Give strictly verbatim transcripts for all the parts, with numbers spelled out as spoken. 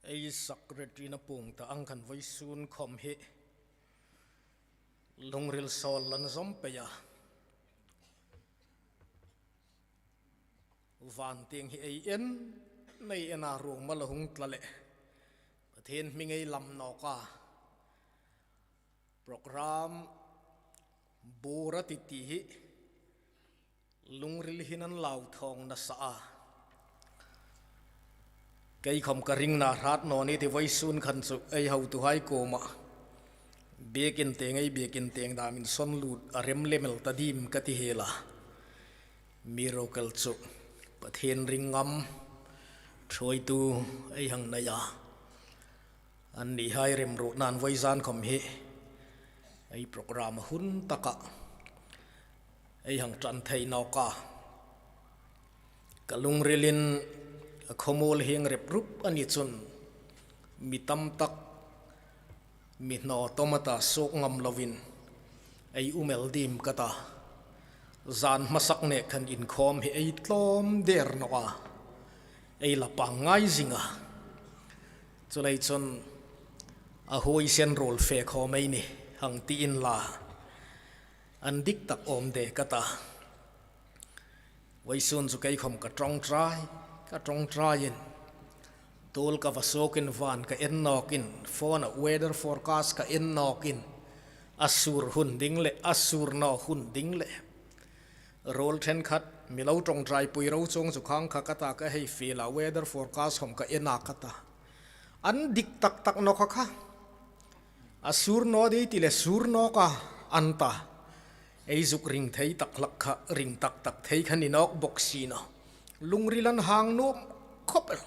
Ei secretary-in a puong ta ang khan vawisun khom hi lungril sawl lan zawm pei a. Van tieng hi ei en, nei en a ruong mal a hung tla leh Pathien hming ei lam nawk a. Program bura ti ti hi lungril hin an lau thawng nasa a. Kei khom ka ringna hrat naw ni ti vawisun khan chu ei hotuhai kuoma biekin tieng, ei biekin tieng dam insawn lut a rem lem el ta dim ka ti hiel a. Miracle chu Pathien ring ngam ṭhuoitu ei hang nei a. Annihai remruotnain vawizan khom hi ei program a hun taka ei hang ṭan thei nawk a. Ka lungrilin a khawmuol hieng rep rup a ni chun mi tam tak mi hnaw tawm a ta suok ngam lovin ei um el dim ka ta. Zan hmasak nek khan inkhawm hi ei tlawm der naw a, ei la pangngai zing a. Chuleiin chun a huoisen ruol fe khawm ei ni hang ti inla, an dik tak awm de ka ta. Vawisun chu kei khom ka ṭawngṭai, ka ṭawngṭaiin tuol ka va suokin van ka en nawkin, phone-a weather forecast ka en nawkin, a sur hun ding leh a sur naw hun ding leh ruol ṭhenkhat mi lo ṭawngṭaipui ro chuong chu khang kha ka ta, ka hei fiel a, weather forecast khom ka en a ka ta. An dik tak tak naw kha kha. A sur naw dei ti leh sur nawk a, an ta. Ei zuk ring thei tak hlak kha, ring tak tak thei kha ni nawk bok si naw. Lungril an hang nuom khawp el.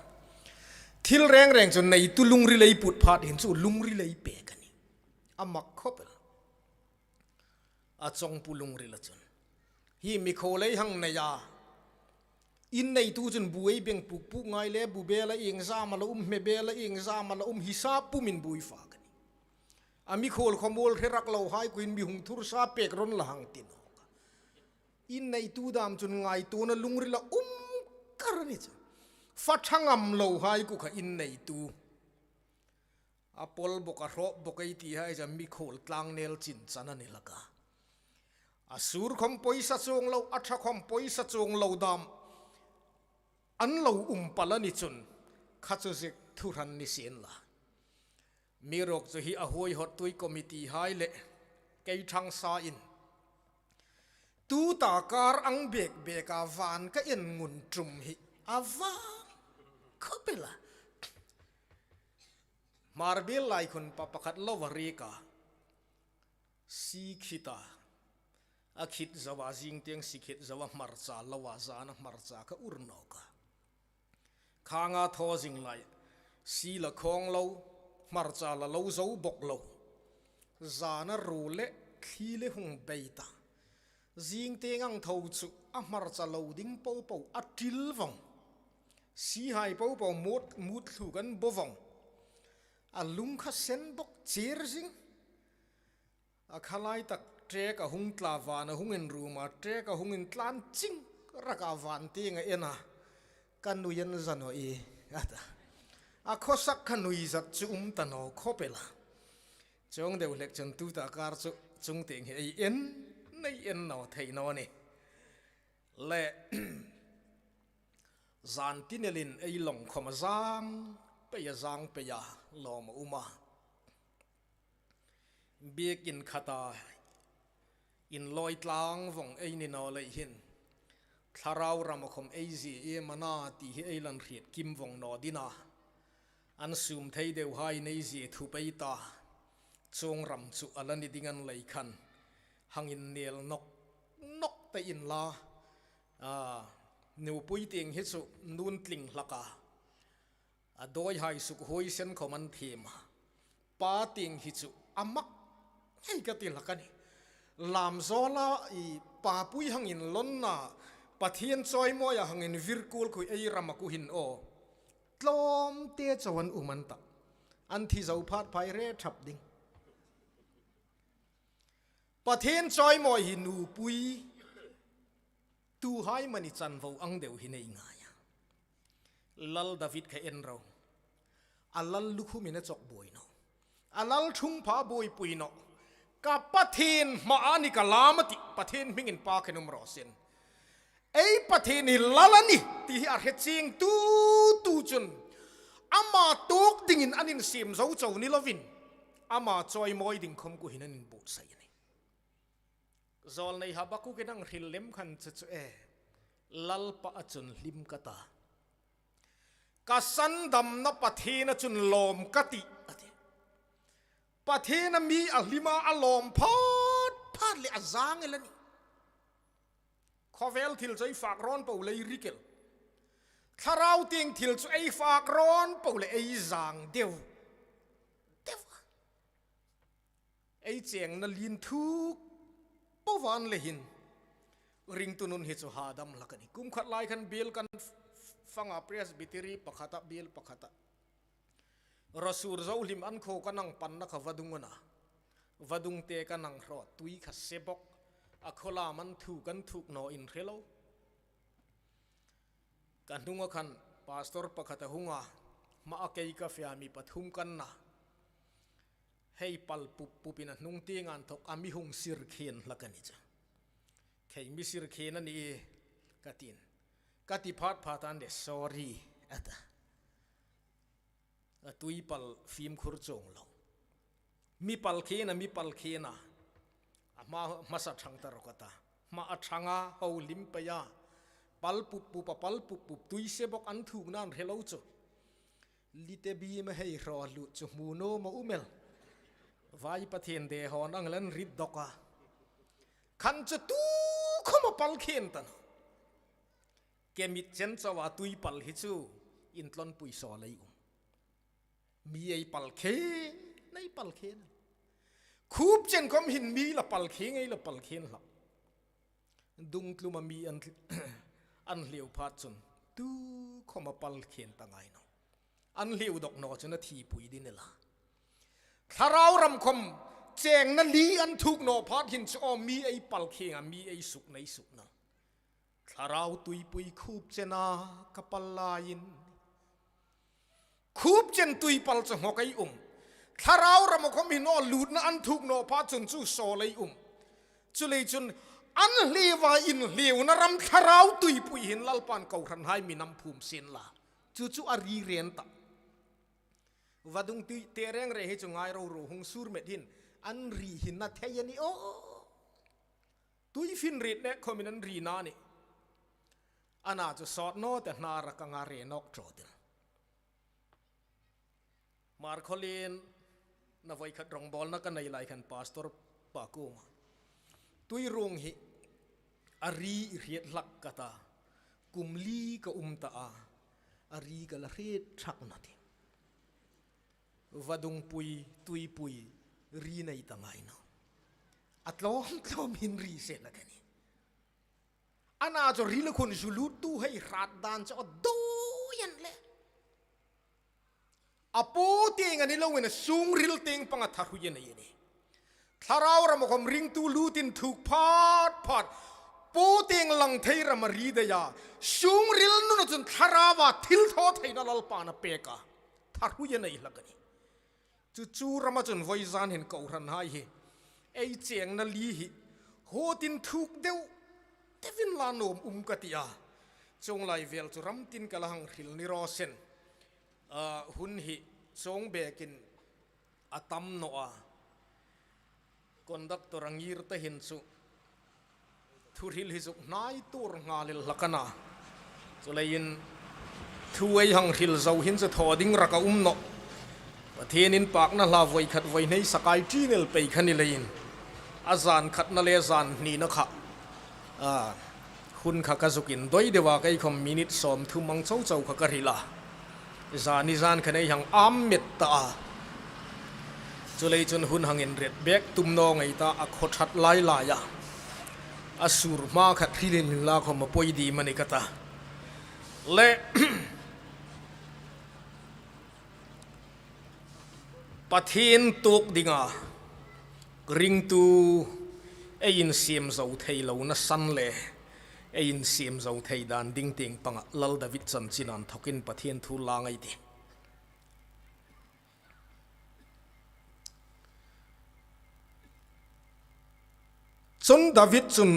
Thil reng reng chu neitu lungril ei put phat hin chu lungril ei pek a nih. A mak khawp el. A chawngpu lungrila chun hi mikhuol ei hang nei a. Inneitu chun bu ei beng puk puk ngai le, bu bela ieng zama la um, hme bela ieng zama la um, hisap pumin bu ei fak a nih. A mikhuol khawmuol hre rak lohai kuoin mi hung thursa pek ron la hang ti nawk a. Inneitu dam chun ngaituona lungrila um kar a ni chu. Fa ṭha ngam lohai kuo kha inneitu. A pawl bok a hrawk bok ei ti hai chu mikhuol tlangel chin chan a ni hlak a. A sur khom poisa chuong lo, a ṭha khom poisa chuong lo dam an lo um pal a ni chun kha chu zek thu hran ni sien la. Mi ruok chu hi a huoi hawttui committee hai leh kei ṭhang sain tuta kar ang bek bek a van ka en ngun ṭum hi a vang khawp el a. Hmar biel lai khun pa pakhat lo a riek a, si khit a, a khit zo a, zing tieng si khit zo a, hmarcha lo a, zana hmarcha ka ur nawk a. Khanga thaw zing lai, si la khawng lo, hmarcha la lo zo bok lo. Zana ruol le thli le hung bei ta. Zing tieng ang tho chu a hmarcha lo ding po po a ṭil vong. Si hai po po mut, mut thlu kan bo vong. A lung kha sen bok chir zing. A khalai tak ṭek a hung tla, van a hung inrum a, ṭek a hung intlan ching rak a van tieng a en a. Ka nuiin za naw i, a ta. A khawsak kha nuizat chu um ta naw khawp el a. Chuong deu hlek chun tuta kar chu chung tieng hi ei en, nei en naw thei naw ni. Le zan tinelin ei lawng khom a zang pei a, zang pei a, lawm a um a. Biekin khata inlawi tlang vong ei ni naw lei hin, thlarau rama khom ei zie iem a na ti hi ei lan hriet kim vong naw ding a. An sum thei deu hai nei zie thup ei ta. Chuong ram chu a la ni ding an lei khan hang innel nawk nawk ta inla. A, nupui tieng hi chu nun tling hlak a. A dawihai suk huoisen khom an thiem a. Pa tieng hi chu a mak ngei ka ti hlak a nih. Lam zawla i papui hang inlawnna, Pathien chawimawia hang invir kuol khu ei rama khu hin aw. Tlawmte chau an um an ta. An thi zo phat phai re thap ding. Pathien chawimawi hi nupui tuhai mani chanvo ang deu hi nei ngai a. Lal David kha en ro. A lal lukhumin a chawk buoi naw. A lal thungpha buoipui naw. Ka Pathien hmaa ni ka lam a tih, Pathien hmingin pa khen um raw seh. Ei Pathien hi lal a nih ti hi a hre chieng tu tu chun ama tuok dingin an insiem zo chau ni lovin, ama chawimawi ding khom kha hin an inbuotsai a nih. Zawlnei Habakukin a hril lem khan chu chu e, Lalpa a chun hlim ka ta. Ka sandamna Pathien a chun lawm ka tih, a ti. Pathien a mi a hlima a lawm phat phat le a zang el a nih. Khawvel thil chu ei fak rawn po le ei rik el. Thlarau tieng thil chu ei fak rawn po le ei zang deu. Deu. Ei chengna lien thuk po van le hin ringtu nun hi chu hadam hlak a nih. Kum khat lai khan biel kan f-, f-, fanga Presbytery pakhata, biel pakhata. Raw sur zo hlim an khaw kan hang panna kha vadung a na. Vadung te kan hang hraw, tui kha se bok. A khawlam an thuk, an thuk naw inhre lo. Ka hnunga khan pastor pakhat a hung a, hmaa kei ka fe a, mi pathum kan na. Hei pal pup pupin a hnung tieng an thawk a, mi hung sir khen hlak a ni chu. Khei mi sir khen a ni e, ka tiin. Ka ti phat phat an le, "Sorry," a ta. A tui pal fimkhur chuong lo. Mi pal khen a, mi pal khen a. A hma, hmasa thang ta rawh ka ta. Hma a thang a, ho hlim pei a. Pal pup pup a, pal pup pup, tui se bok an thukna an hre lo chu. Lite bi ma hei hraw lut chu hmu naw ma um el. Vai Pathien de hon ang lan rit dok a. Khan chu tu khoma pal khen ta naw. Ke mit chen chawa tui pal hi chu intlonpui saw lei um. Mi ei pal khen, ei pal khen. Khup chen khom hin mi la pal khen, ei la pal khen hlak. Dung tluma mi an, an hliu phat chun tu khoma pal khen ta ngai naw. An hliu dok naw chun a thi pui ding a la. Thlarau ram khom chengna li an thuk naw phat hin chu aw mi ei pal khen a, mi ei suk nei suk na. Thlarau tuipui khup chena ka pal laiin. Khup chen tui pal chu nghok ei um. Thlarau rama khom hin aw lutna an thuk naw pha chun chu sawl ei um. Chuleiin chun an hliu a inhliuna ram thlarau tuipui hin Lalpan kohranhai mi nam phum sien la. Chu chu a ri ren ta. Vadung tui te reng re hi chu ngai ro ro hung sur met hin an ri hin na thei a ni aw. Tui fin rit le khomin an ri na ni. Ana chu sawt naw te hnar a ka nga re nawk tro tir. Hmar khawlien na voi khat rongbawlna ka nei lai khan pastor pa kuoma. Tui rung hi a ri i hriet hlak ka ta. Kum li ka um ta a. A ri ka la hriet thak na ti. Vadung pui, tuipui, ri nei ta ngai naw. A tlawm tlawm hin ri se la ka ni. Ana chu ril khun zu lut tu hei hrat dan chu a doi an le. A po tieng a ni loin a sung ril tieng panga tharhui a nei a ni. Thlarau rama khom ringtu lutin thuk phat phat. Po tieng lang thei rama ri dai a. Sung ril nuna chun thlaraua thil thaw theina Lalpan a pek a. Tharhui a nei hlak a ni. Chu chu rama chun voi zan hin kohranhai hi ei chengna li hi hotin thuk deu deuin la nuom um ka ti a. Chuong lai vel chu ram tin ka la hang hril ni raw seh. A, hun hi chuong bekin a tam naw a. Conductor a ngir ta hin chu thuhril hi zuk hnai tur nghal el hlak a na. Chuleiin thu ei hang hril zo hin chu thaw ding rak a um nawh. Pathien inpakna hla voi khat voi hni sakai ṭin el pei kha ni leiin. A zan khatna le zan hnina kha. A, hun kha ka zuk indoi deu a, kei khom minute sawmthum ang chau chau kha ka hril a. Zani zan kha nei hang am met ta a. Chuleiin chun hun hang inret bek tum naw ngei ta a, khaw ṭhat lai lai a. A sur hma khat hrilin la khom a poi ding a ni ka ta. Le Pathien tuok dinga ringtu ei insiem zo thei lona san le ei insiem zo thei dan ding tieng panga Lal David chanchin an thokin Pathien thu la ngai ti. Chun David chun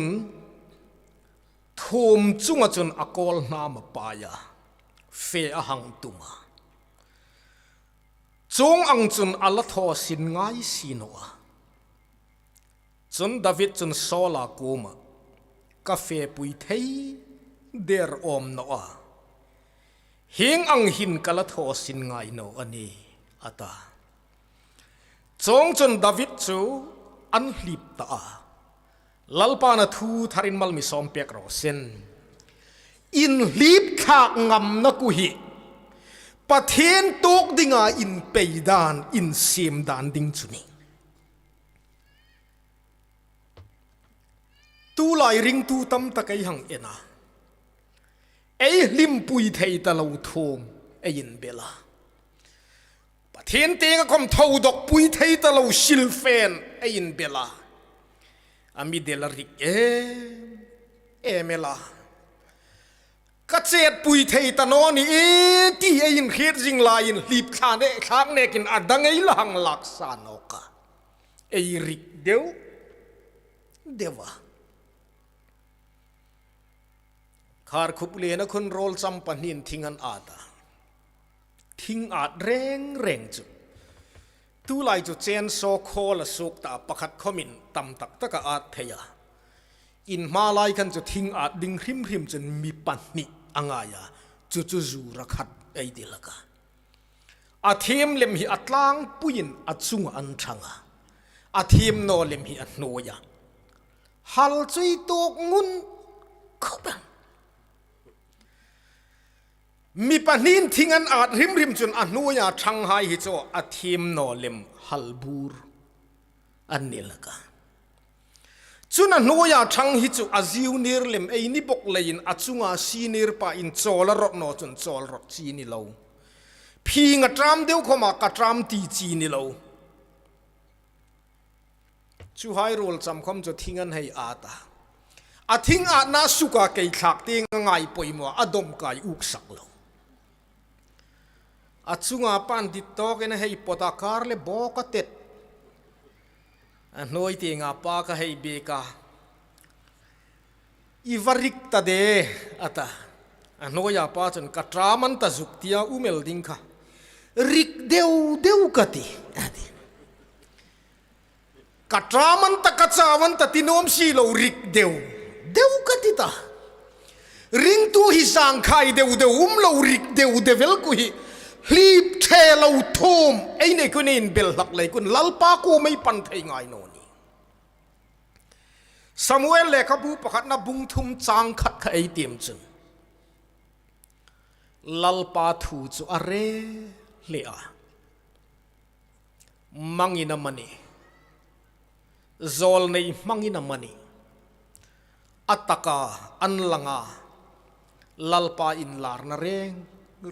thuom chunga chun a kawlhnam a pai a, fe a hang tum a. Chuong ang chun a la thaw sin ngai si naw a. Chun David chun Saula kuomah, "Ka fepui thei der awm naw a, hieng ang hin ka la thaw sin ngai naw a nih," a ta. Chuongchun David chu an hlip ta a. Lalpan a thu tharin mal mi sawm pek raw se. Inhlip thlak ngamna ku hi Pathien tuok dinga inpei dan, insiem dan ding chu a nih. Tulai ringtu tam tak ei hang en a, ei hlimpui thei ta lo thuom ei inbel a. Pathien tienga khom tho dawk pui thei ta lo silfen ei inbel a. A mi del a rik em em el a. Ka chetpui thei ta naw ni e ti ei inhriet zing laiin hlip thlak nek, thlak nekin a dang ei la hang lak sa nawk a. Ei rik deu deu a. Kharkhup lien a khun ruolcham pahniin thing an at a. Thing at reng reng chu. Tulai chu chainsaw khawl a suok ta, pakhat khomin tam tak tak a at thei a. In hma lai khan chu thing at ding hrim hrim chun mi pahni a ngai a. Chu chu zura khat ei ti hlak a. A thiem lem hi a tlangpuiin a chunga an thang a. A thiem naw lem hi a hnuoia. Hal chu ei tuok ngun khawp a. Mi pahniin thing an at hrim hrim chun a hnuoia thanghai hi chu a thiem naw lem hal bur an ni hlak a. Chun a hnuoia thang hi chu a ziu nir lem ei ni bawk leiin a chunga si nir pa in chawl a rawt naw chun chawl rawt chi ni lo. Phing a ṭam deu khoma ka ṭam ti chi ni lo. Chuhai ruolcham khom chu thing an hei at a. A thing atna suka kei thlak tieng a ngai poimaw a, a dawm kai uk sak lo. A chunga pan dit tawkin a hei pawt a, kar le bawk a tet. A hnuoi tienga pa kha hei biek a. "I va rik ta de," a ta. A hnuoia pa chun, "Ka ṭam an ta zuk tia um el ding kha. Rik deu deu ka ti," a ti. "Ka ṭam an ta, ka chau an ta ti nuom si lo, rik deu deu ka ti ta. Ringtu hi zangkhai deu deu um lo, rik deu deu el ku hi hlip the lo thuom ei nei khun, inbel hlak lei khun Lalpa kuomah ei pan thei ngai naw ni." Samuel lekhabu pakhatna bung thum chang khat kha ei tiem chun, Lalpa thu chu a rel hle a. Mangin amanih, zawlnei hmangin amanih, a taka an langa Lalpa inlarna reng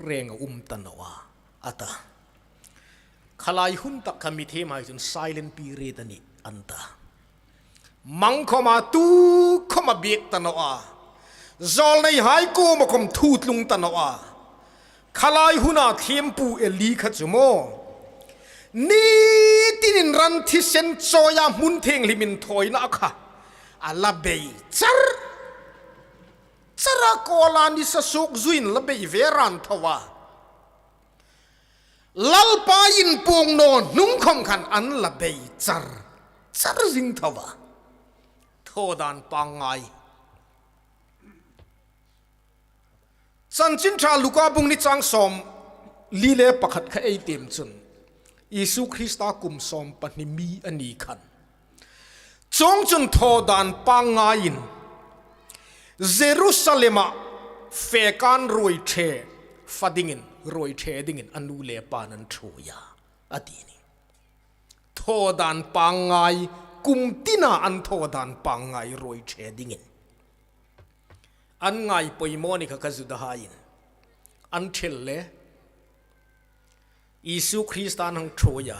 reng a um ta naw a, a ta. Khalai hun tak kha mi thiemhai chun silent period a nih an ta. Mang khoma tu khoma biek ta naw a. Zawlneihai kuoma khom thu tlung ta naw a. Khalai huna thiempu Eli kha chu maw, ni tinin ran thisen chawia hmun thienghlimin thawina kha a la bei char char a, kawla nisa suok zuiin la bei ve ran tho a. Lalpa inpuong naw hnung khom khan an la bei char char zing tho a. Thaw dan pangngai. Chanchin Ṭha Luka bung hni chang sawmli le pakhat kha ei tiem chun, Isu Krista kum sawm pahni mi a ni khan, chuongchun thaw dan pangngaiin Jerusalema fekan ruoiṭhe fa dingin, ruoiṭhe dingin a nu le pain an ṭhuoi a, a ti a nih. Thaw dan pangngai, kum tina an thaw dan pangngai ruoiṭhe dingin. An ngai poimaw ni kha, kha Judahaiin an ṭhel le Isu Krista an hang ṭhuoi a.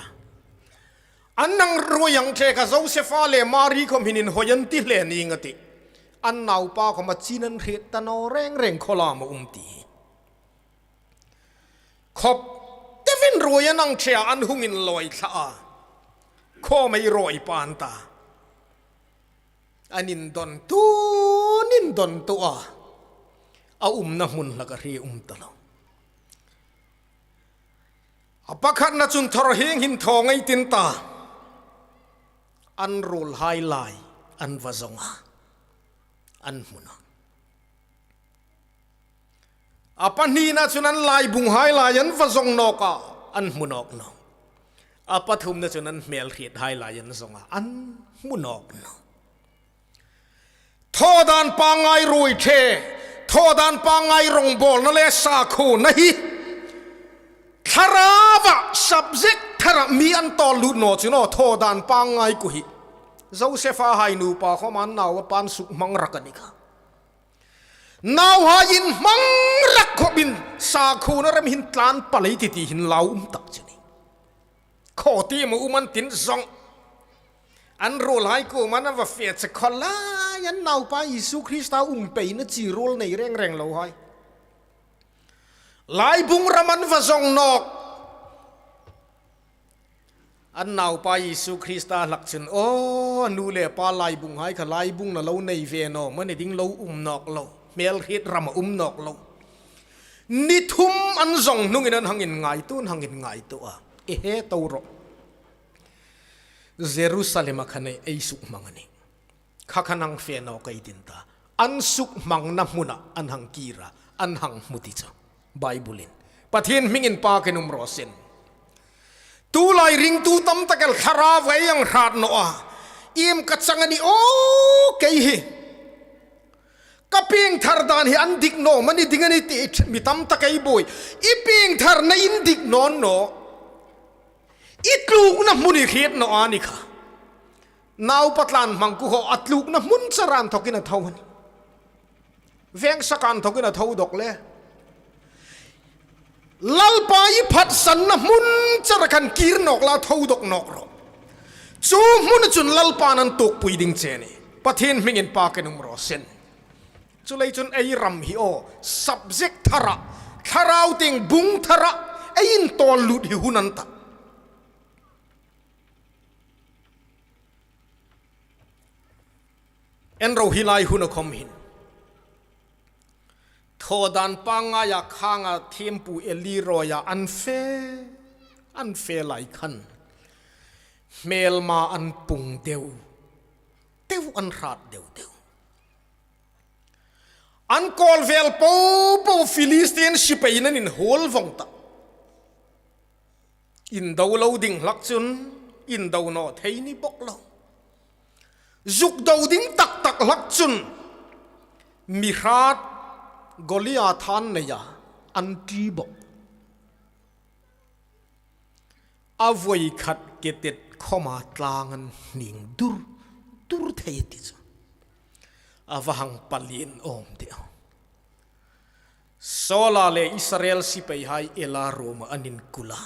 An hang ruoi ang ṭhe kha Josepha le Mari khom hin inhawi an ti hle ning a tih. An naupa khom a chin an hriet ta naw reng reng, khawlam a um ti. Khawp tevin ruoi an ang ṭhe a, an hung inlawi thla a. Khawm ei ruoi pan ta. An indon tu'n indon tu'a, a umna hmun hlak a hre um ta lo. A pakhatna chun thawrhieng hin thaw ngei tin ta, an ruolhai lai an va zong a, an hmu nawh. A pahnina chun an laibunghai lai an va zong nawk a, an hmu nawk nawh. A pathumna chun an hmelhriethai lai an zong a, an hmu nawk nawh. Thaw dan pangngai ruoi ṭhe, thaw dan pangngai rongbawlna le sakhuona hi Thlaraua subject thara mi an tawl lut naw chu naw, thaw dan pangngai khu hi. Joseph-a hai nupa khawm an nau a pa'n suk hmang rak a ni kha. Nauhai inhmang rak khawpin sakhuona ram hin tlan pal ei ti ti hin lau um tak chu ni. Khaw ti ma um an tin zong. An ruolhai kuoma an va fe che khaw lai an naupa Isu Krista um peina chi ruol nei reng reng lo hai. Laibung ram an va zong nawk. An naupa Isu Krista hlak chun, aw, a nu le pa laibunghai kha laibung na lo nei ve naw, mani ding lo um nawk lo, hmelhriet ram a um nawk lo. Ni thum an zong hnungin an hang inngaituo, an hang inngaituo a. E he to ro. Jerusalem-a khan ei suk hmang a nih. Kha khan hang fe nawk ei tin ta. An suk hmangna hmuna an hang kir a, an hang hmu ti chu. Bible-in. Pathien hmingin pakin um raw se. Tulai ringtu tam tak el Thlaraua ei hang hrat naw a. Iem ka chang a ni aw kei hi. Ka piengthar dan hi an dik naw mani ding a ni ti mi tam tak ei buoi. I piengtharna indik naw naw. I tlukna hmun i hriet naw a ni kha. Naupa tlan hmang khu haw a tlukna hmun chara inthokin a tho a nih. Veng saka inthokin a tho dawk le. Lalpa i phatsanna hmun chara khan kir nawk la tho dawk nawk ro. Chu hmuna chun Lalpa'n a tuokpui ding che a nih. Pathien hmingin pakin um raw se. Chuleiin chun ei ram hi aw, subject thara, thlarau tieng bung thara, ei intawl lut hi hun an ta. En ro hi lai huna khawm hin. Thaw dan pangngaia khanga thiempu Eli ruoia an fe, an fe lai khan. Hmelma an pung deu, deu an hrat deu deu. An kawl vel po po Philistine sipain an inhuol vong ta. Indo lo ding hlak chun, indo naw thei ni bok lo. Zuk do ding tak tak hlak chun, mi hrat Goliath-a an nei a, an ti bok. A voi khat ke tet khawma tlang an hning dur, dur thei ti chu. A va hang palien awm deu. Saula le Israel sipaihai Ela ruoma an inkul a.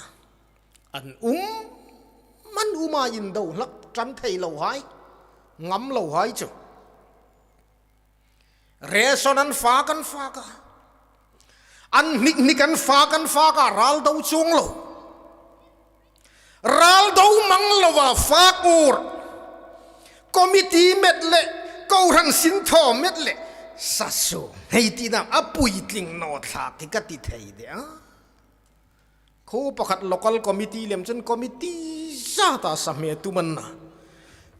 An um, an um a indo hlak ṭan thei lo hai, ngam lo hai chu. Ration an fak, an fak a. An hnik hnik an fak, an fak a, ral do chuong lo. Ral do mang lova fak ur. Committee met le, kohran sin thaw met le. Sasu, hei tina a puitling naw thlak hi ka ti thei de a. Khuo pakhat local committee lem chun committee zata sa hme tum an na.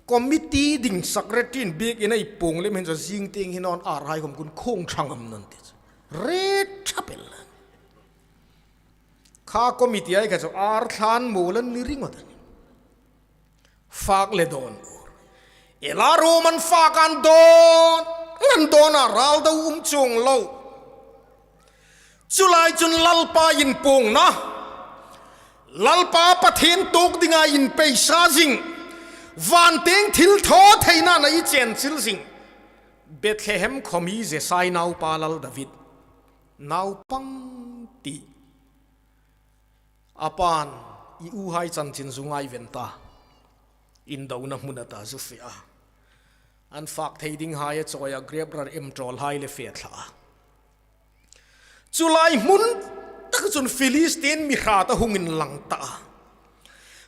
Committee ding secretary-in biekin ei puong lem hin chu zing tieng hin an arhai khawm khun khung thang am nan ti chu. Re thap el. Kha committee ai kha chu ar thlan muol an ni ringawt a nih. Fak le dawn ur. Ela ruom an fak an dawn, an dawn a ral do um chuong lo. Chu lai chun Lalpa inpuongna, Lalpa Pathien tuok dinga inpeisa zing, van tieng thil thaw theina a chen chil zing. Bethlehem khawmi Jesai naupa Lal David, naupang ti. A pa'n i uhai chanchin zu ngai ven ta. Indona hmuna ta zu fe a. An fak thei dinghai a chawi a, grep rar em ṭawlhai le fe thla a. Chu lai hmun tak chun Philistine mi hrat a hung inlang ta a.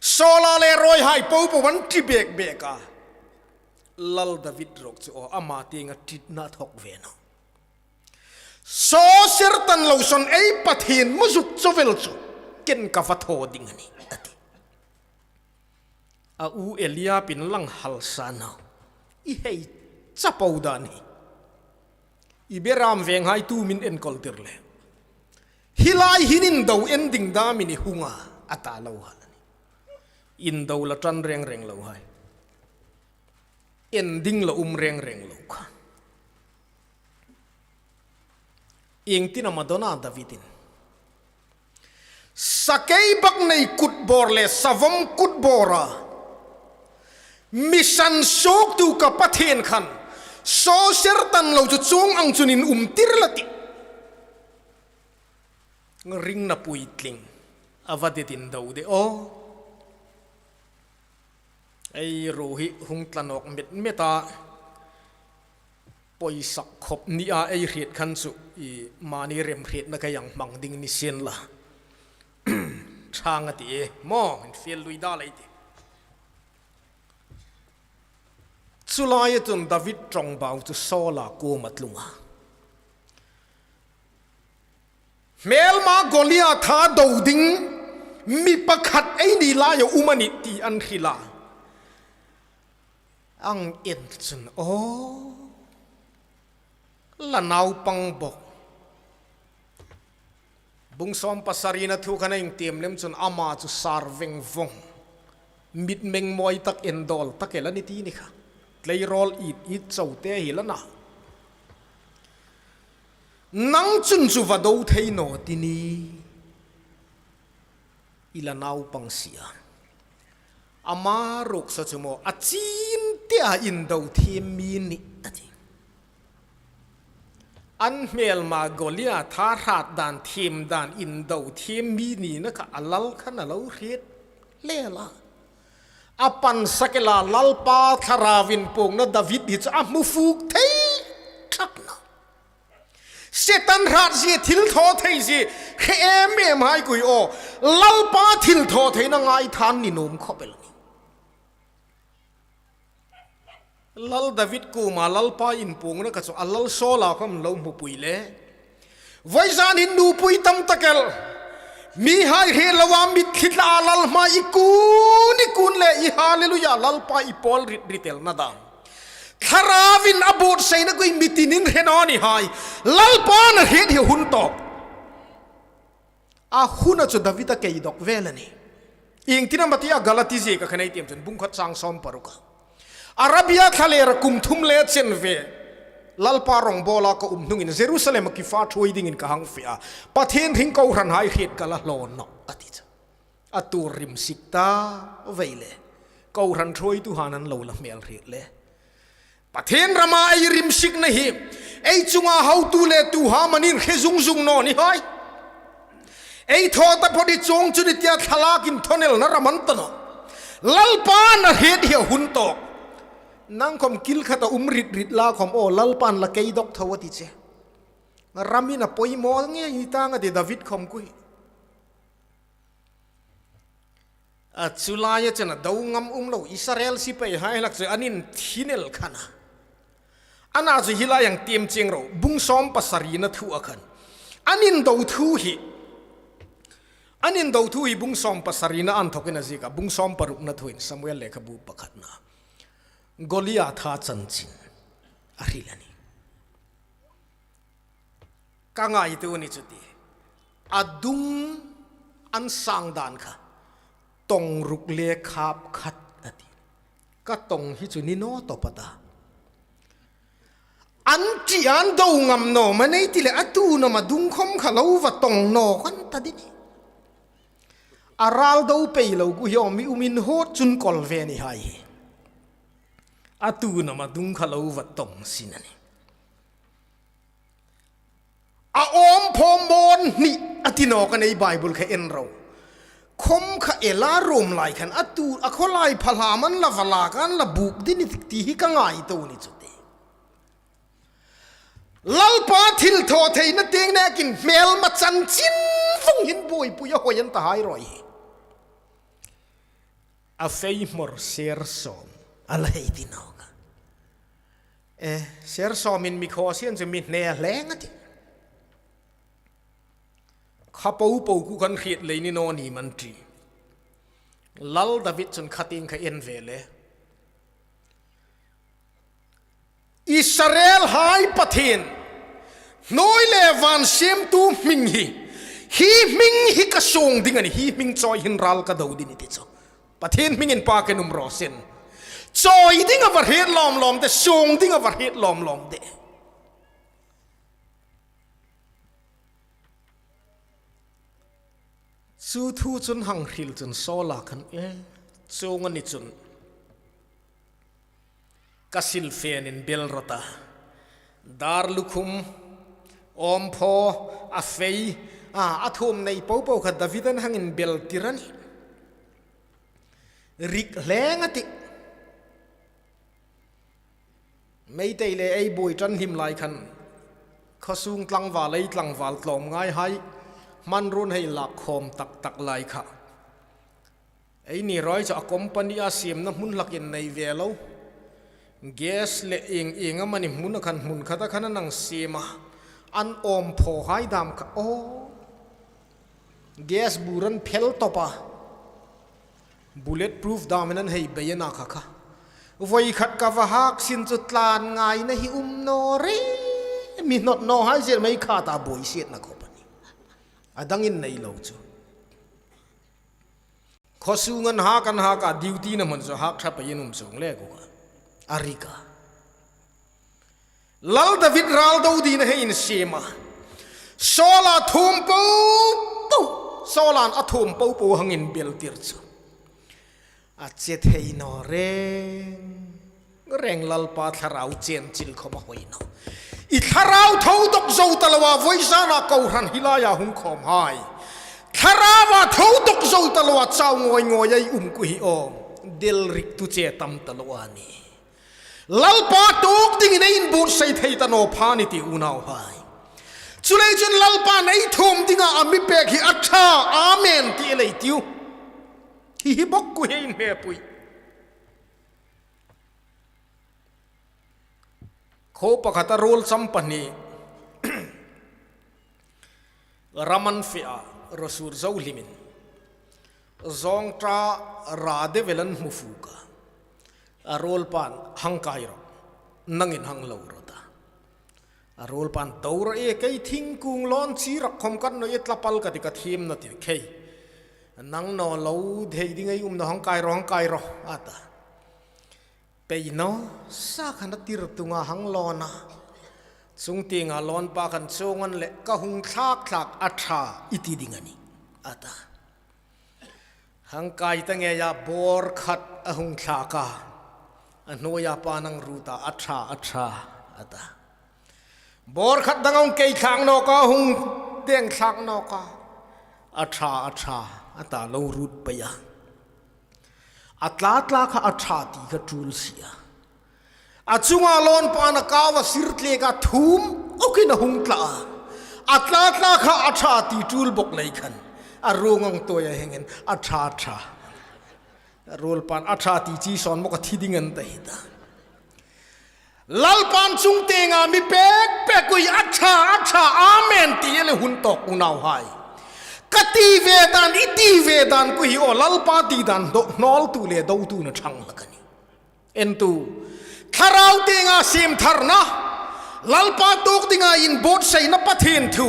Saula le ruoihai po po an ti bek bek a. Lal David ruok chu aw, ama tienga ṭitna thawk ve naw. Saw ser tan lo sawn ei Pathien mu zuk chawvel chu ken ka va thaw ding a nih, a ti. A u Eliabin lang hal sa naw. I hei chapo dan hi. I beram venghai tu min enkawl tir le. Hi lai hin indo en ding dam i ni hunga, a ta lo hal a nih. Indo la ṭan reng reng lo hai. En ding la um reng reng lo kha. Iengtin am a dawn a Davidin? Sakei bak nei kut bawr le savom kut bawra mi sansuoktu ka Pathien khan saw ser tan lo chu chuong ang chun inum tir la tih. Ringna puitling a va det indo de aw. Ei ruo hi hung tla nawk met met a, poisak khop nia ei hriet khan chu i mani remhrietna ka hang hmang ding ni sien la. Ṭhang a ti e, maw, infiel lui dal ei tih. Chu laia chun David ṭawngbau chu Saula kuoma a tlung a. Hmelma Goliatha do ding mi pakhat ei ni laia um a nih ti an hril a. An en chun aw, la naupang bawk. Bung sawm pasarina thu khan a intiem lem chun ama chu sar veng vong. Mitmeng mawi tak, endawl tak el a ni ti ni kha. Tleirawl it it chau te hi la na. Nang chun chu va do thei naw ti ni. I la naupang si a. Ama ruok saw chu maw, a chin te a indo thiem mi ni a ti. An hmelma Goliatha hrat dan, thiem dan, indo thiem mi nina kha a lal khan a lo hriet hle la. A pansak el a, Lalpa Thlarau inpuongna David hi chu a hmu fuk thei tlat naw. Setan hrat zie, thil thaw thei zie hre em em hai kui aw. Lalpa thil thaw theina ngaithlak ni nuom khop el ni. Lal David kuoma Lalpa inpuongna kha chu a lal Saula khom lo hmupui le. Voizan hin nupui tam tak el. Mihai hre loa mitthli tla a lal hmaa i kun i kun le i hallelujah Lalpa i pawl rit rit el na dam. Thlarauin a buotsaina kuoma mi tinin hre naw ni hai. Lalpan a hriet hi hun tawk. A huna chu David a kei dawk vel a nih. Iengtin am a ti a Galati zieka khan ei tiem chun bung khat chang sawm paruka. Arabia thlalera kum thum le chen ve. Lalpa rongbawla ka um hnungin Jerusalem-a kifa thuoi dingin ka hang fe a. Pathien hring kohranhai hriet ka la hlaw nawh a ti chu. A tuor rimsik ta vei le. Kohran thuoituhai an lo la hmel hriet le. Pathien rama ei rimsikna hi ei chunga hotu le tuhai manin hre zung zung naw ni hai. Ei thaw taphot hi chuong chu ni tia thlalak inthonelna ram an ta nawh. Lalpan a hriet hi a hun tawk. Nang khom kil khata um rit rit la khom aw Lalpan la kei dawk tho a ti che. Ramin a poimaw ngei hi tang a ti David khom kui. A chu laia chun a do ngam um lo Israel sipaihai hlak chu an inthin el khan a. Ana chu hi lai hang tiem chieng ro, bung sawm pasarina thu a khan. An indo thu hi. An indo thu hi bung sawm pasarina an thawkin a ziek a, bung sawm parukna thuin Samuel lekhabu pakhatna. Goliatha chanchin a hril a nih. Ka ngaituo ni chu ti. A dung an sang dan kha. Tawng ruk le khap khat a ti. Ka tawng hi chu ni naw tawp a ta. An ṭi an do ngam naw ma nei ti le a tu naw ma dung khom kha lo va tawng naw kan ta di ni. A ral do pei lo ku hi aw mi um in hot chun kawl ve ni hai hi. A tu naw ma dung kha lo va tawng sin a nih. A awm phaw mawn hni a ti nawk a nei Bible kha en ro. Khom kha ela rom lai khan a tu a khawlai pha hla man la va la kan la buk di ni ti hi ka ngaituo ni chu ti. Lalpa thil thaw theina tieng nekin hmelma chanchin vong hin buoipui a hoi an ta hai ro hi. A feihmawr ser sawm a la hei ti nawk a. E, ser sawmin mi khaw sien chu mi hne hleng a tih. Kha po po khu kan hriet lei ni naw ni man ti. Lal David chun kha tieng kha en ve le. Israelhai Pathien, hnuoi le van siemtu hming hi, hi hming hi ka suong ding a nih, hi hming chawi hin ral ka do ding a nih ti chu. Pathien hmingin pa ka nuom raw sien. Chawi ding a va hriet lawm lawm de, suong ding a va hriet lawm lawm de. Chu thu chun hang hril chun Saula khan, e, chuong a ni chun ka silfen inbel rawt a. Dar lukhum, awmphaw, a fei, a, a thuom nei po po kha David-an hang inbel tir a nih. Rik hleng a tih. Meitei le ei buoi ṭan hlim lai khan, khaw sung tlangval, ei tlangval tlawmngaihai hmangruo hei lak khawm tak tak lai kha. Eini rawi chu a company-a siemna hmun hlakin nei ve lo. Gas le ieng ieng amani hmuna khan hmun khata khan an hang siem a. An awmphawhai dam kha, aw. Gas bur an phel tawp a. Bullet proof damin an hei bei a na kha kha. Voi khat ka va hak sin chu tlan ngaina hi um naw re. Mi hnawt nawhai zel mei kha ta buoi sietna khawp a nih. A dangin nei lo chu. Khaw sung an hak an hak a, duty-na hmun chu hak ṭha pei an um chuong le kha. A rik a. Lal David ral do dingin hei insiem a. Saula thuom po po. Saula'n a thuom po po hang inbel tir chu. A che thei naw reng reng Lalpa thlarau chen chil khawm a hoi naw. I thlarau tho dawk zo ta loa voi zana kohran hi laia hung khawmhai. Thlaraua tho dawk zo ta loa chau ngawi ngawi ei um khu hi aw. Del rik tu che tam ta lo a nih. Lalpa tuok dingin ei inbuotsai thei ta naw pha ni ti unauhai. Chuleiin chun Lalpa'n ei thuom dinga a mi pek hi a ṭha, amen ti el ei tiu. Hi hi bawk khu hei inhmepui. Khaw pakhata ruol cham pahni. Ram an fe a, ruosur zo hlimin. Zawngṭa ra deu el an hmu fuk a. A ruolpa'n hang kai rawh. Nangin hang lo rawt a. A ruolpa'n to rawh e, kei thingkung lawn chi rak khawm ka ni naw e, tla pal ka ti ka thiem naw ti khei. Nang naw lo thei ding ei um naw, hang kai rawh, hang kai rawh, a ta. Pei naw, sa khan a tir tunga hang lawn a. Chungtienga lawnpa khan chuong an leh ka hung thlak thlak a ṭha i ti ding a nih, a ta. Hang kai ta ngeia bawr khat a hung thlak a. A hnuoia pa'n hang ruot a, a ṭha, a ṭha, a ta. Bawr khat dang a hung kei thlak nawk a, hung deng thlak nawk a. A ṭha, a ṭha, a ta lo ruot pei a. A tla tla kha a ṭha ti kha tul si a. A chunga lawnpa'n a kau a sir tlek a, thum awkin a hung tla a. A tla tla kha a ṭha ti tul bawk lei khan. A ruong ang tawi a hengin a ṭha ṭha. A ruolpa'n a ṭha ti chi sawn mawk a thi ding an ta hi ta. Lalpa'n chungtienga mi pek pek ui a ṭha, a ṭha, amen ti el ei hun tawk unauhai. Ka ti ve dan, i ti ve dan khu hi aw Lalpa ti dan do, hnawltu le dotu na ṭhang hlak a nih. Entu, thlarau tienga siem tharna, Lalpa tuok dinga inbuotsaina Pathien thu,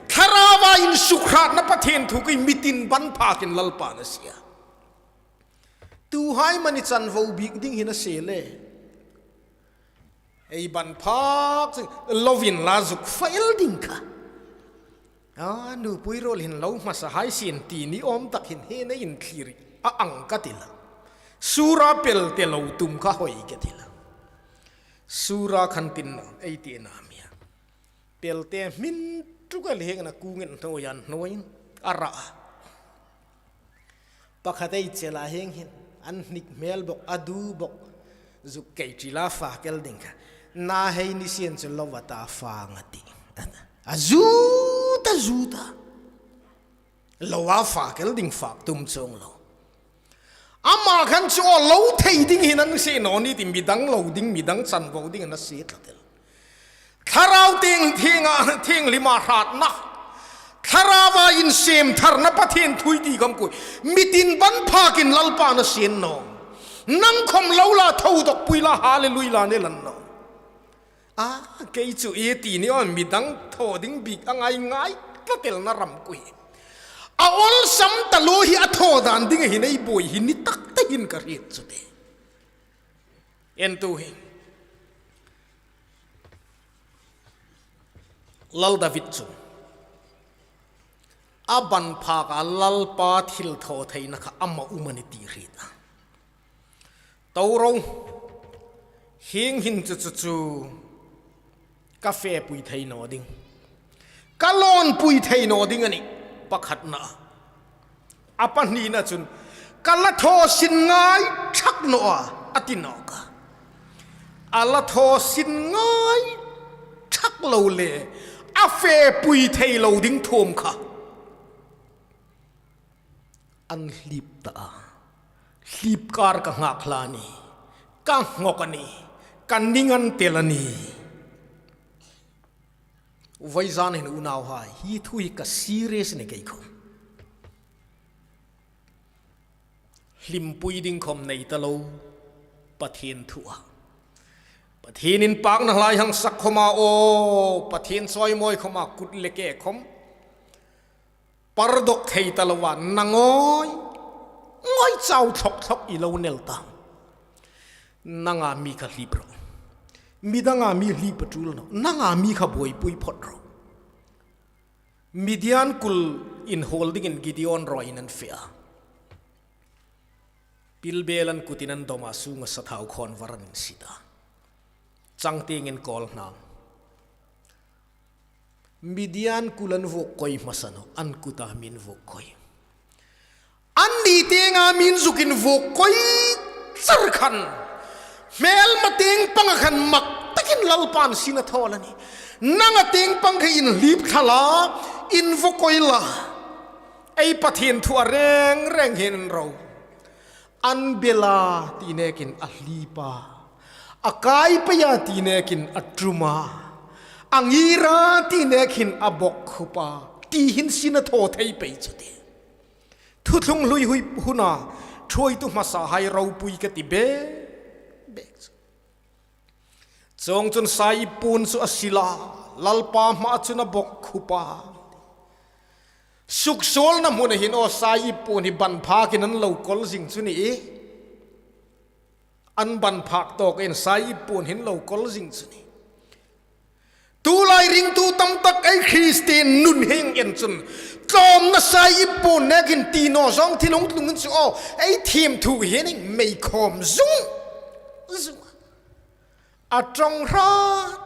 thlaraua insukhratna Pathien thu khi mitin ban phakin Lalpa'n a sie a. Tuhai mani chanvo bik ding hin a sie le. Ei ban phak chu lovin la zuk fai el ding kha. A, nupui ruol hin lo hmasa hai sien ti ni awm tak hin hi nei inthlir a ang ka ti la. Sura pel te lo tum kha hoi ka ti la. Sura khan tin ei ti na mi a. Pel te hmin tuk el heng na kung en hnuoia hnuoiin a ra a. Pakhat ei chel a heng hin, an hnik hmel bawk, a du bawk, zuk kei ti la fak el ding kha. Na hei ni sien chu lo va ta fang a ti. A zut, a zut a. Lo a fak el ding fak tum chuong lo. Ama khan chu aw lo thei ding hin an sie naw ni ti, midang lo ding, midang chanvo ding an sie tlat el. Thlarau tieng, thienga, thienghlima hratna, Thlaraua insiem tharna, Pathien thu ei ti khom kha, mitin ban phakin Lalpan a sie naw. Nang khom lo la, tho dawk pui la, hallelujah la nei la naw. A, kei chu e ti ni aw, midang thaw ding bik a ngai ngai tlat el na ram kha. A awlsam taluo hi a thaw dan ding a hin ei buoi hi ni tak tak hin ka hriet chu te. En tu hi. Lal David chu a ban phak a, Lalpa thilthawtheina kha ama um a ni ti hriet a. To ro, hieng hin chu chu chu ka fepui thei naw ding, ka lawnpui thei naw ding a nih, pakhatna. A pahnina chun, ka la thaw sin ngai thak naw a, a ti nawk a. A la thaw sin ngai thak lo le, a fepui thei lo ding thum kha an hlip ta a. Hlip kar ka nghak hla a nih, ka nghawk a nih, ka ning an tel a nih. Vawizan hin unauhai, hi thu hi ka serious ni kei khom. Hlimpui ding khom nei ta lo, Pathien thu a. Pathien inpakna hla hang sak khom a aw, Pathien chawimawi khom a kut le ke khom par dawk thei ta lo a, na ngawi, ngawi chau thlok thlok i lo nel ta. Nanga mi kha hlip rawh. Midanga mi hlip a tul naw. Nanga mi kha buoipui phawt rawh. Midian kul inhawl dingin Gideon ruoiin an fe a. Pilbel an kutin an dawm a, sunga sathau khawn var an insit a. Changtiengin kawl hnam. Midian kul an vuok koi hmasa naw, an kuta mi an vuok koi. Anni tienga mi an zukin vuok koi char khan, hmelma tieng panga khan mak takin Lalpan sin a thaw a nih. Nanga tieng pang kha inhlip thla la, invuok koi la. Ei Pathien thu a reng reng hin ro. An bel a ti nekin a hlip a, a kai pei a ti nekin a tum a, a ngir a ti nekin a bawkkhup a, ti hin sin a thaw thei pei chu ti. Thuthlung hlui hui huna thuoitu hmasahai ropui ka ti bek bek chu. Chuongchun saiip puon chu a sil a, Lalpa hmaa chun a bawkkhup a. Suksuolna hmuna hin aw saiip puon hi ban phakin an lo kawl zing chu ni. An ban phak tawkin saiip puon hin lo kawl zing chu ni. Tulai ringtu tam tak ei Kristien nun hei en chun, tlawmna saiip puon nekin ti naw zawng thil hung tlungin chu aw, ei thiem thu hi ning mei khawm zung zung. A ṭawng hrat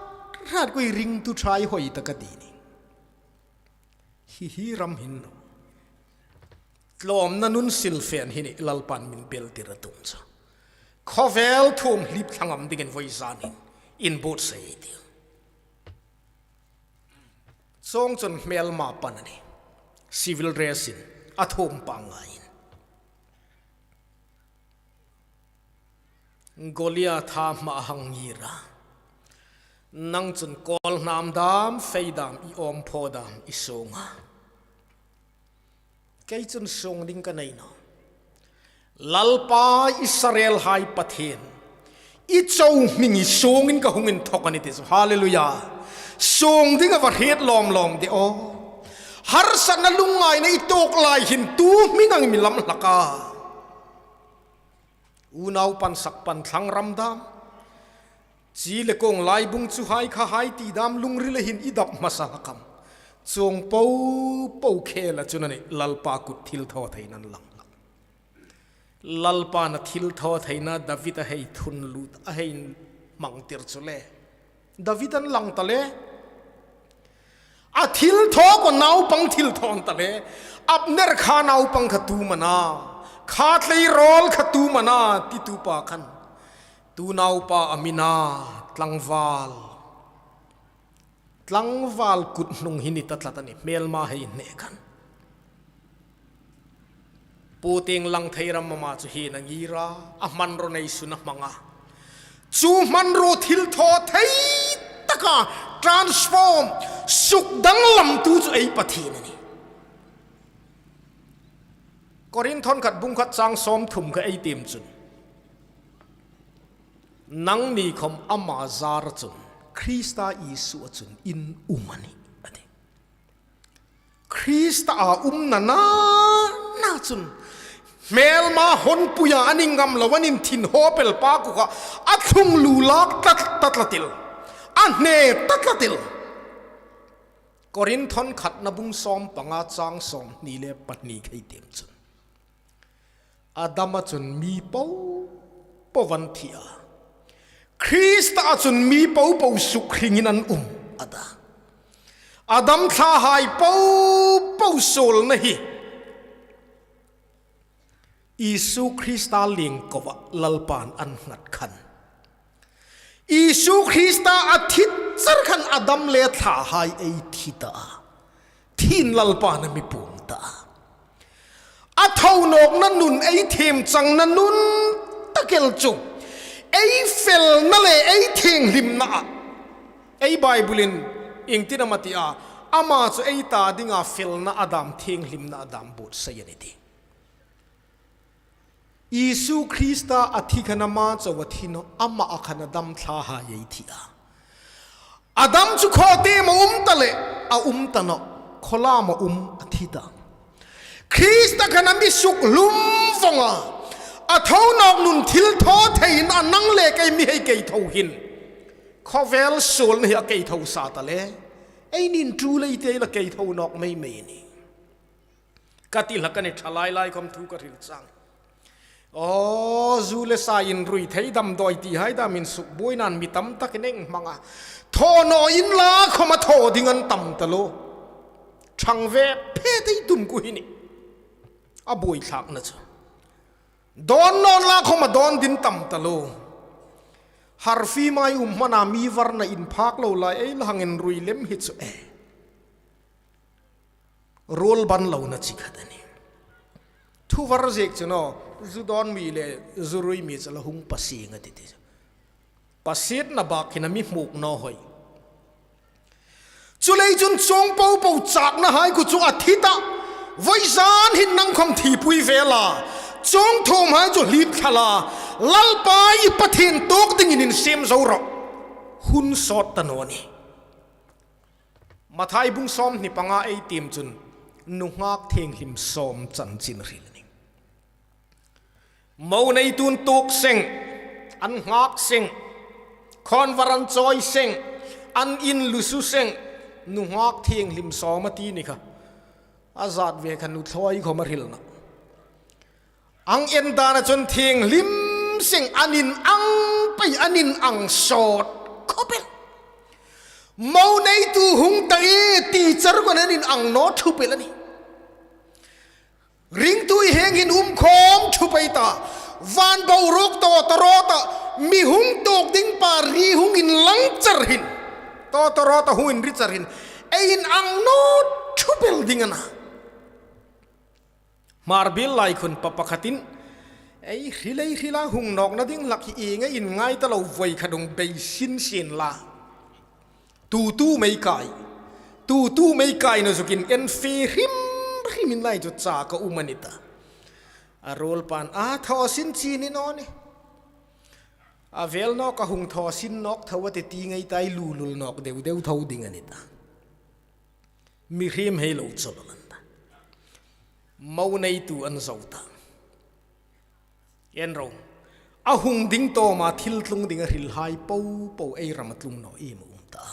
hrat kha ei ringtu ṭha ei hoi ta ka ti ni. Hi hi ram hin naw. Tlawmna nun silfen hi ni Lalpan min beltir a tum chu. Khawvel thuom hlip thla ngam dingin vawizan hin inbuotsai ei tih. Chuongchun hmelma pan a nih. Civil dress-in a thuom pangngaiin. Goliatha hmaa hang ngir a. Nang chun kawl hnam dam, fei dam, i awm phaw dam, i suong a. Kei chun suong ding ka nei naw. Lalpa Israelhai Pathien, i cho hming hi suongin ka hung inthawk a nih ti chu. Hallelujah. Suong ding a va hriet lawm lawm de aw. Harsatna lungngaina i tuok lai hin tu hming ang mi lam hlak a. Unau pan sak pan thlang ram dam. Chi le kawng laibung chu hai kha hai ti dam lungrila hin i dap hmasa hlak am. Chuong po po khela chun a nih Lalpa kut thilthawtheina an lang hlak. Lalpan a thilthawtheina David a hei thun lut, a hei hmangtir chu le. David an lang ta le. A thilthaw kha naupang thilthaw an ta le. Abner kha naupang kha tu am a na. Kha tleirawl kha tu am a na, titu pa khan. Tu naupa a mi na, tlangval. Tlangval kut hnung hi ni ta tlat a nih, hmelma hei hne khan. Puting lang thei ram ama chu hi na ngira, a hmanraw nei sun a hmanga. Chu hmanraw thil thaw thei taka transform, suk danglamtu chu ei Pathien a nih. Korinthon khat bung khat chang sawmthum kha ei tiem chun, nangni khawm ama zara chun, Krista Isua chun in um a nih, a ti. Krista a umna na, na chun, hmelma honpuia an inngam lo, an inthin hawpel pa kuka, a thlung lu lak tlat, tlat, tlat til, a hne tlat, tlat til. Korinthon khatna bung sawmpanga chang sawmhni le pahni kha ei tiem chun, Adama chun mi po po an thi a. Krista a chun mi po po suk hringin an um a ta. Adam thlahai po po suolna hi Isu Krista lien koa Lalpan an nghat khan, Isu Krista a thi char khan Adam le thlahai ei thi ta. Thin Lalpan a mi puong ta. A thonawkna nun, ei thiem changna nun tak el chu, ei felna le ei thienghlimna a. Ei Bible-in iengtin am a ti a, ama chu ei ta dinga felna a dam, thienghlimna a dam buotsai a nih, a ti. Isu Krista a thi khan ama chau a thi nawh, ama a khan Adam thlahai ei thi a. Adam chu khawtiema um ta le, a um ta nawh, khawlama um a thi ta. Krista khan a mi sukhlum vawng a, a thonawk nun thil thaw theiin a nang le kei mi hei kei tho hin, khawvel suolna hi a kei tho sa ta le, ei nin tu lei te la kei tho nawk mei mei a nih. Ka ti hlak a nih, thalai lai khawm thu ka hril chang. Aw, zu le sa inrui thei damdawi ti hai damin sukbuoinan mi tam takin ei hmang a. Thaw naw inla khawma thaw ding an tam ta lo. Thang ve phet ei tum ku hi nih. A buoi thlakna chu. Dawn naw inla khawma dawn ding tam ta lo. Harfi mai um hmana mi varna inphak lo lai ei la hang inrui lem hi chu e. Ruol ban lo na chi khat a nih. Thu var ziek chu naw, zu dawn mi le zu rui mi chu la hung pasie a ti ti. Pasietna bak hin a mi hmuk naw hoi. Chuleiin chun chuong po po chakna hai khu chu a thi ta. Voizan hin nang khawm thipui ve la. Chuong thum hai chu hlip thla la. Lalpa i Pathien tuok dingin insiem zo rawh. Hun sawt ta naw nih. Mathai bung sawmhni panga ei tiem chun, nunghak thienghlim sawm chanchin hril a nih. Mo neitu'n tuok seng, an nghak seng, khawnvar an chawi seng, an inlusu seng, nunghak thienghlim sawm a ti ni kha. A zat ve kha nu thlawi khawma hrilna. An en dana chun thienghlim seng an inang pei, an inang sawt khawp el. Mo neitu hung ta e ti char khan an inang naw thup el a nih. Ringtu hi hieng hin um khawm thup ei ta. Van boruok tawtawrawta mi hung tuok ding pa ri hung inlang char hin, tawtawrawta hung inri char hin ei inang naw thup el ding a na. Hmar biel lai khun pa pakhatin, ei hril ei hrila hung nawkna ding hlak hi ieng ei inngai ta lo voi kha dung bei sin sin la. Tu tu mei kai. Tu tu mei kai na zukin en fe hrim hrim in lai chu cha ka um a ni ta. A ruol pan a thaw sin chi ni naw ni. A vel nawk a hung thaw sin nawk tho a ti ti ngei tai lu lul nawk deu deu tho ding a ni ta. Mihriem hei lo chawl an ta. Mo neitu an zo ta. En ro. A hung ding tawma thil tlung ding a hril hai po po ei ram a tlung naw iem a um ta.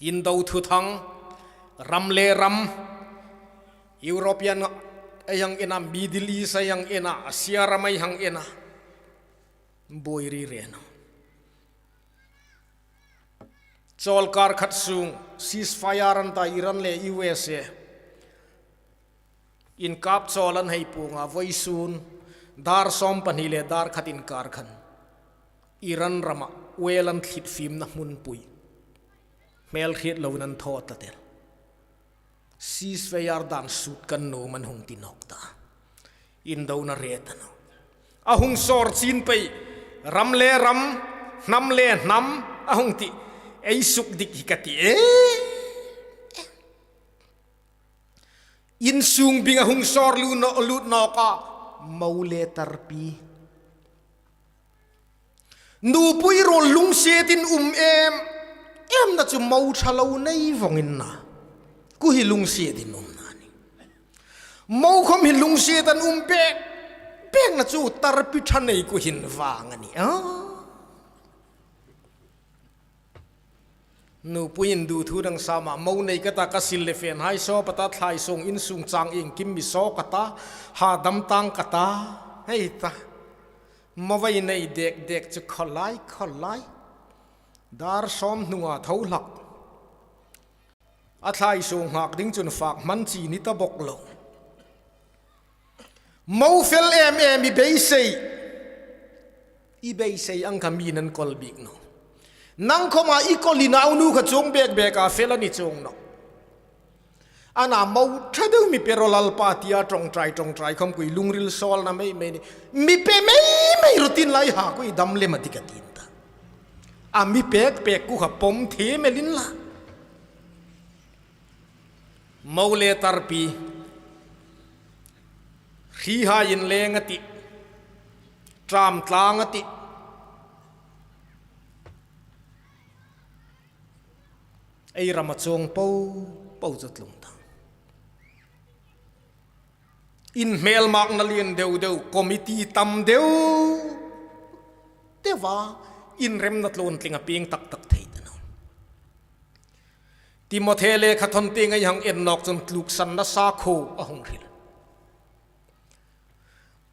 Indo thuthang, ram le ram, European ei hang en a, Middle East ei hang en a, Asia ram ei hang en a. Buoi ri ren. Chawlkar khat sung ceasefire an ta Iran le U S A. Inkap chawl an hei puong a, voisun dar sawm pahni le dar khat inkar khan Iran rama oil an thlit fimna hmunpui hmel hriet loin an thaw ta tel. Ceasefire dan sut kan nuom an hung ti nawk ta. Indona re ta naw. A hung sawr chin pei, ram le ram, hnam le hnam, a hung ti. Ei suk dik hi ka ti e. Insung bing a hung sawr lu no, lut nawk a, mo le tarpi. Nupui ruol lungsiet in um em em na chu mo ṭha lo nei vong in na. Ku hi lungsiet in um na ni. Mo khom hi lungsiet an um pek pek na chu tarpi ṭha nei ku hin vang a ni a. Nupui in du thu dang sama, mo nei ka ta, ka sil le fen hai sawp a ta, thlai sung insung chang iengkim mi sawk a ta, ha dam tang ka ta. Hei ta. Mo vai nei dek dek chu khawlai, khawlai. Dar sawm hnunga tho hlak. A thlai sung nghak ding chun fak hman chi ni ta bok lo. Mo fel em em i beisei. I beisei ang kha mi nan kol bik naw. Nang khoma i kol i nau nu kha chuong bek bek a fel a ni chuong naw. Ana mo ṭha deu mi pe ro Lalpa tia ṭawngṭai ṭawngṭai khom kui lungril sawlna mei mei ni. Mi pe mei mei ro tin lai ha kui dam lem a ti ka tin ta. A mi pek pek ku kha pawm thiem el in la. Mo le tarpi. Hri hai in leng a ti. Ṭam tlang a ti. Ei ram a chuong po po chu tlung ta. In hmelmakna lien deu deu, committee tam deu deu a, inremna tluon tling a pieng tak tak thei ta naw. Timothe lekha thawn tieng ei hang en nawk chun tluksanna sakhuo a hung hril.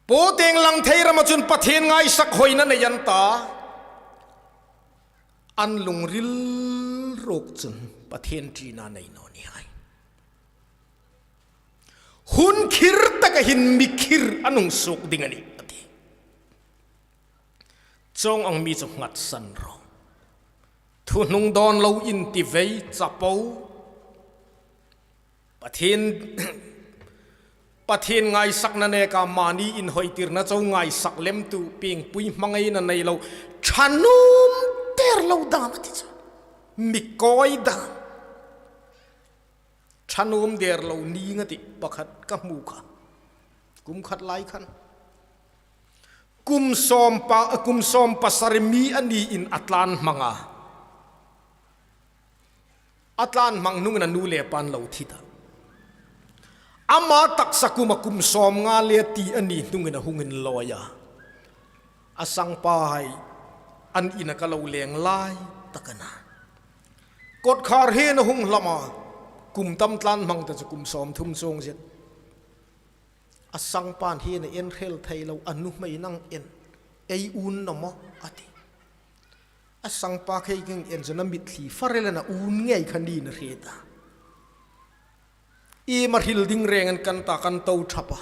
Paw tieng lang thei rama chun Pathien ngaisak hoina nei an ta. An lungril ruok chun Pathien ṭina nei naw ni hai. Hun khir taka hin mi khir an hung suok ding a nih, a ti. Chuong ang mi chu nghatsan ro. Thuhnung dawn lo inti vei, chapo. Pathien, Pathien ngaisakna neka mani inhawitirna chau ngaisak lemtu, piengpui hmangaina nei lo, ṭha nuom der lo dam a ti chu. Mi kawi dam. Ṭha nuom der lo ni nga ti pakhat ka hmu kha. Kum khat lai khan. Kum sawm pa, kum sawm pasari mi a niin a tlan hmang a. A tlan hmang hnungin a nu le pa an lo thi ta. Ama taksa kuma kum sawm nga le ti a ni hnungin a hung inlawi a. A sangpa hai an ina ka lo leng lai tak a na. Kotkhar hin a hung hlama. Kum tam tlan hmang ta chu kum sawm thum chuong zet. A sangpan hin a en hrel thei lo, a nuhmei nang en, ei un naw maw, a ti. A sangpa khei keng en chun a mitthli far el a na un ngei kha niin a hriet a. Iem a hril ding reng an kan ta kan to thap a.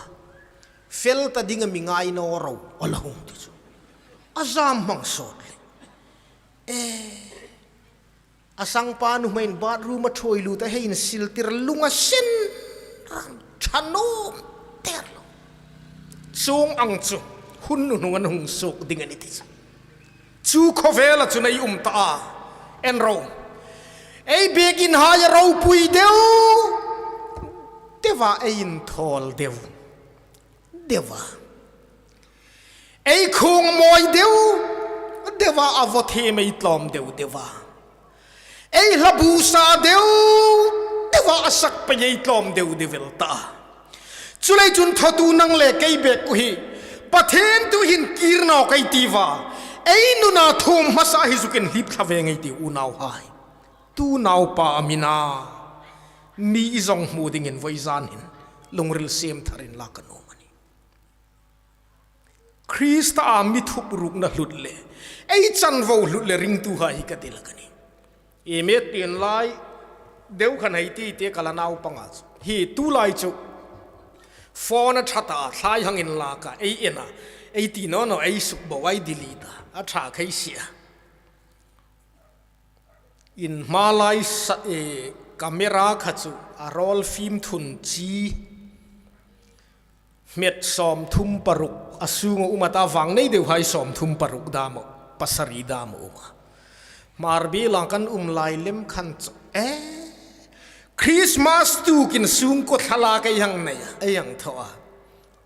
Fel ta ding a mi ngai naw ro, a la hung ti chu. A zam hmang sawt le. E. A sangpa nuhmeiin bathroom a thuoi lut a, hei insil tir, lunga sin ran ṭha nuom der lo. Chuong ang chu hun hnuhnung an hung suok ding a ni ti chu. Chu khawvela chun ei um ta a. En ro. Ei biekin hai a ropui deu deu a, ei inthawl deu deu a. Ei khung mawi deu deu a, a vaw thiem ei tlawm deu deu a. Ei hlabusa deu deu a, a sak pei ei tlawm deu deu el ta. Chuleiin chun thawtu nang le kei bek ku hi Pathien tu hin kir nawk ei ti a. Ei nuna thuom hmasa hi zukin hlip thla ve ngei ti unauhai. Tu naupa a mi na. Mi i zong hmu dingin vawizan hin lungril siem tharin la ka nuom a nih. Krista a mi thup rukna hlut le, ei chanvo hlut le ringtuhai hi ka ti la ka nih. Ei met tin lai, deu khan hei ti te ka la naupanga chu. Hi tu lai chu. Phone a ṭha ta, thlai hang inlak a, ei en a, ei ti naw naw, ei suk bo ai delete a, a ṭha khei si a. In hma lai sa, e, Camera kha chu a roll film thun chi hmet sawmthum paruk a sunga um a ta, vang nei deu hai sawmthum paruk dam a, pasari dam a um a. Hmar biela kan um lai lem khan chu, eh, Christmas tukin sungkuo thlalak ei hang nei a, ei hang thaw a.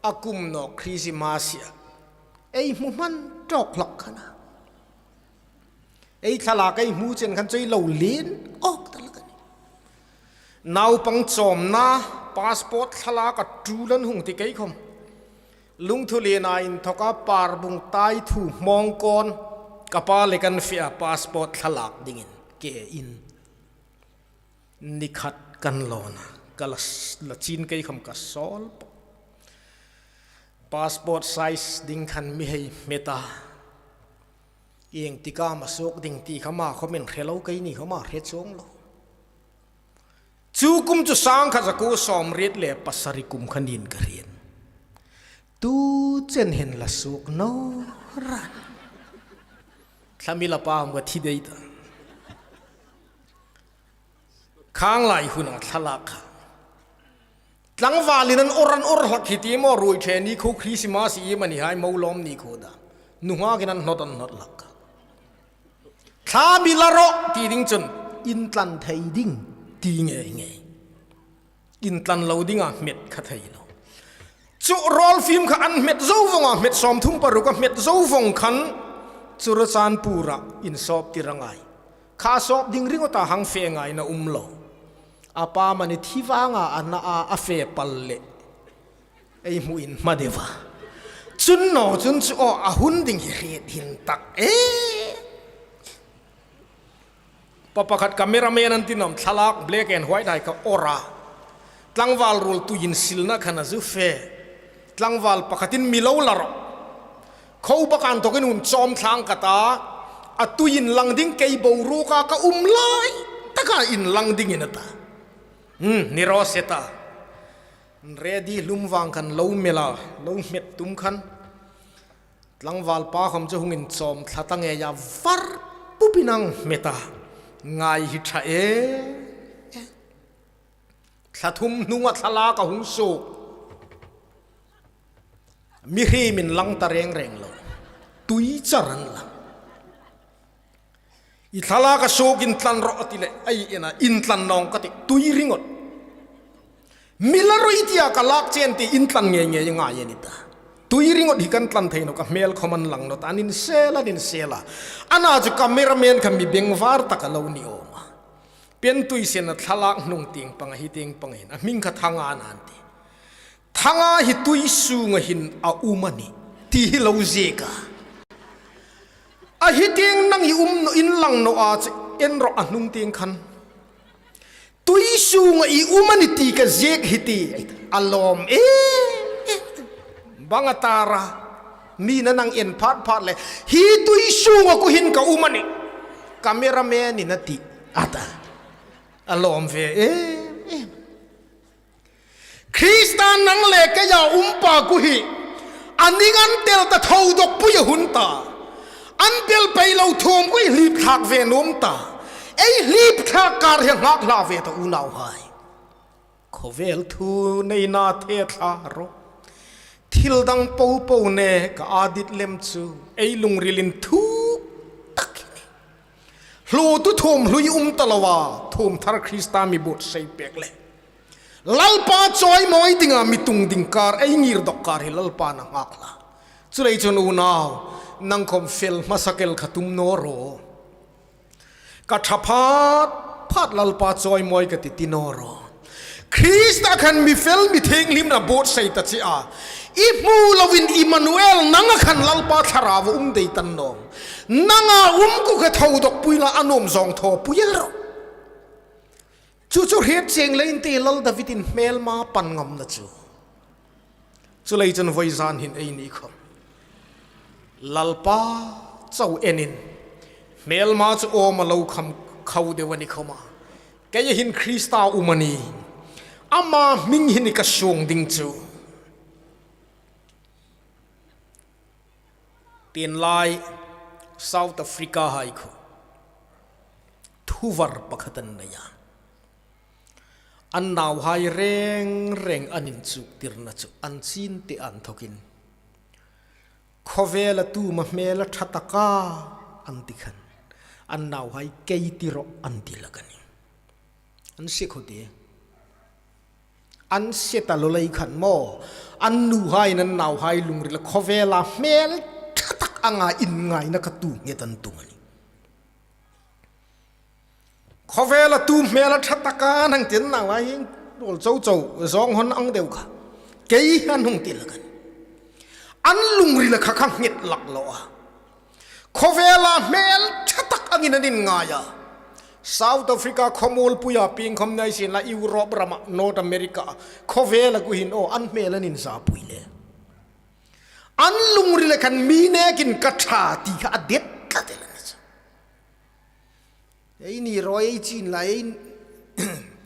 A kum nawk Christmas a ei hmu hman tawk hlak khan a. Ei thlalak ei hmu chen khan chu ei lo lien awk ta hlak a nih. Naupang chawmna passport thlalak a tul an hung ti kei khom. Lungthu lien a inthawka Parbung tai thu hmawng kawn ka pa le kan fe a passport thlalak dingin ke in. Ni khat kan lawn a, ka la s-, la chin kei khom ka sawl pawh. Passport size ding khan mi hei hmet a. Ieng tika ma suok ding ti kha ma khom in hre lo, keini khom a hre chuong lo. Chu kum chu sangkhat zakuo sawmriet le pasari kum khan in ka hriet. Tu chen hin la suok naw ran. Thlamila pa hmu ka thi dai ta. Khang lai huna thlalak kha. Tlangvalin an awr, an awr hlak hi ti maw, ruoi ṭhe ni kho Christmas i mani hai mo lawm ni kho da. Nunghakin an hnawt, an hnawt hlak. Thlamila ro ti ding chun intlan thei ding ti ngei ngei. Intlan lo dinga hmet kha thei lo. Chu roll film kha an hmet zo vong a, hmet sawmthum paruk a hmet zo vong khan Churachandpur-a insawp tir a ngai. Kha sawp ding ringawta hang fe ngaina um lo. A pa mani thi vanga a na a, a fe pal le ei hmu in hma deu a. Chun naw chun chu aw a hun ding hi hriet hin tak e. Pa pakhat cameraman an ti nawm, thlalak black and white hai ka awr a. Tlangval ruol tuiin silna khan a zu fe. Tlangval pakhatin mi lo la ro. Kho baka inthokin hun chawm thlang ka ta. A tui inlang ding kei boruoka ka um lai taka inlang dingin a ta. Hmm, ni raw se ta. Ready hlum vang khan lo mel a, lo hmet tum khan. Tlangval pa khom chu hung inchawm thla ta ngei a, var pupin an hmet a. Ngai hi ṭha e. Thla thum hnunga thlalak a hung suok. Mihriem inlang ta reng reng lo. Tui char an lang. I thlalak a suok intlan rawh a ti le, ei en a, intlan nawng ka ti, tui ringawt. Mi la ro i tia ka lak chen ti intlan ngei ngei ngai a ni ta. Tui ringawt hi kan tlan thei naw, ka hmel khom an lang naw ta, an insel, an insel a. Ana chu cameraman kha mi bengvar tak a lo ni awm a. Pen tui sen a thlalak hnung tieng pang a hi tieng pang hin, a hming kha Thanga an ti. Thanga hi tui sunga hin a um a nih, ti hi lo ziek a. A hi tieng nang i um naw, inlang naw a che, en rawh a hnung tieng khan. Tui sunga i um a nih ti ka ziek hi ti, a lawm e, e, bang a ta ra, mi na nang en phat phat le, hi tui sunga ku hin ka um a nih, cameraman-in a ti, a ta. A lawm ve e, e. Krista nang le keia um pa ku hi, a ning an tel ta, tho dawk pui a hun ta. An bel pei lo thuom ku hi hlip thlak ve nuom ta. Ei hlip thlak kar hi nghak hla ve ta unauhai. Khawvel thu neina the thla ro. Thil dang po po ne ka adit lem chu. Ei lungrilin thu tak hi ni. Hlutu thuom hlui um ta lo a, thuom thar Krista mi buotsai pek le. Lalpa chawimawi dinga mi tung ding kar, ei ngir dawk kar hi Lalpan a nghak hla. Chuleiin chun unau, nang khom fel hmasa kel kha tum naw ro. Ka ṭha phat phat Lalpa chawimawi ka ti ti naw ro. Krista khan mi fel mi thienghlimna buotsai ta che a. I hmu loin Immanuel nanga khan Lalpa Thlarau a um dai ta naw. Nanga um ku kha tho dawk pui la, a nuom zawng thaw pui el ro. Chu chu hriet chieng leiin ti Lal David-in hmelma pan ngam na chu. Chuleiin chun voizan hin ei ni khom Lalpa chau enin hmelma chu awm a lo kham kho deu a ni khom a. Keia hin Krista um a nih. Ama hming hi ni ka suong ding chu. Tienlai South Africa hai khu thuvar pakhat an nei a. An nauhai reng reng an inchuktirna chu an chin te an thokin, khawvela tum a hmel a ṭha tak a, an ti khan, an nauhai kei ti rawh an ti hlak a nih. An sie khawp de. An sie ta lo lei khan maw, an nuhaiin an nauhai lungrila khawvela hmel ṭha tak anga inngaina kha tu nghet an tum a nih. Khawvela tum hmel a ṭha tak a, nang tin nauhai hin ruol chau chau zawng hon ang deu kha, kei an hung ti hlak a nih. An lungrila kha kha nghet hlak lo a. Khawvela hmel ṭha tak angin an inngai a. South Africa khawmuolpuia pieng khawm ni sien la, Europe rama, North America, khawvela khu hin aw, an hmel an inzapui le. An lungrila khan mi nekin ka ṭha ti kha a det tlat el a nih chu. Eini rawi ei chin lai, ei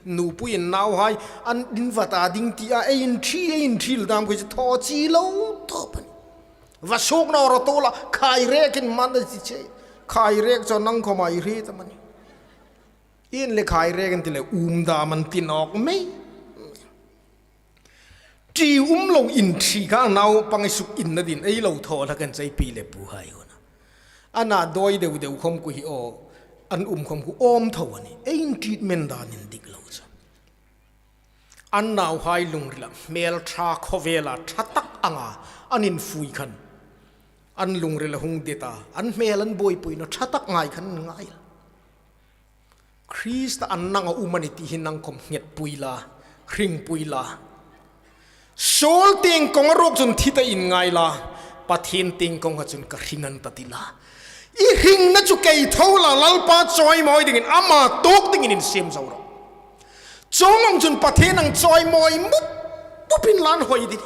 nupuiin nauhai an ding vata ding tia, ei inthi, ei inthi dam kha chu thaw chi lo thaw pan. Va suok naw rawh tu la, khai rekin man a ti che. Khai rek chu nang khawm ei hre ta mani. Ieng le khai rek an ti le, um dam an ti nawk mei. Ṭi um lo inthi kha naupang ei suk inna dingin ei lo thaw hlak a nih, ei pi le puhai hun a. Ana doi deu deu khawm khu hi aw, an um khawm khu awm tho a nih. Ei intreatment dan indik lo chu. An nauhai lungrila hmel ṭha, khawvela ṭha tak anga an infui khan, an lungrila hung det a, an hmel an buoipuina ṭha tak ngai khan ngai. Krista an nanga um a nih ti hi nang khawm nghetpui la, hringpui la. Saul tieng kawnga ruok chun thi ta inngai la, Pathien tieng kawnga chun ka hring an ta ti la. I hringna chu kei tho la, Lalpa chawimawi dingin, ama tuok dingin insiem zo rawh. Chuong ang chun Pathien ang chawimawi mup mupin la an hoi ding.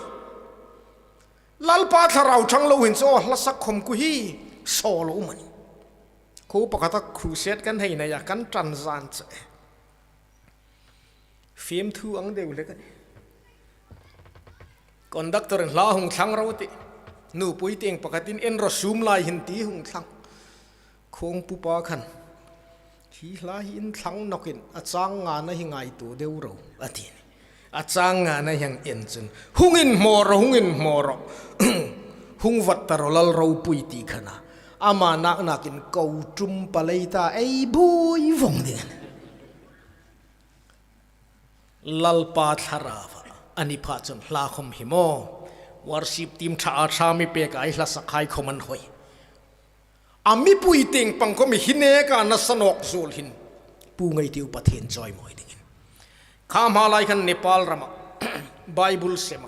Lalpa Thlarau ṭhang lo hin chu hla sak khawm khu hi sawl a um a nih. Khuo pakhata crusade kan hei nei a, kan ṭan zan che. Fimthu ang deu hlek a nih. Conductor-in hla hung thlang ro ti. Nupui tieng pakhatin en ro sum lai hin ti hung thlang. Khawngpupa khan, hi hla hi in thlang nawkin a chang ngana hi ngaituo deu ro, a ti a nih. A chang ngana hi hang en chun, hung inhmaw ro, hung inhmaw ro. Hung vat ta ro lal ropui ti khan a. Ama nak nakin ko tum palei ta ei buoi vong ding a nih. Lalpa Thlarau a ni pha chun hla khawm hi maw, worship team ṭha a ṭha mi pek a, ei hla sakhai khawm an hoi. A mipui tieng pang khawm hi neka nasa nawk zuol hin, pu ngei tiu Pathien chawimawi dingin. Kha hma lai khan Nepal rama Bible sema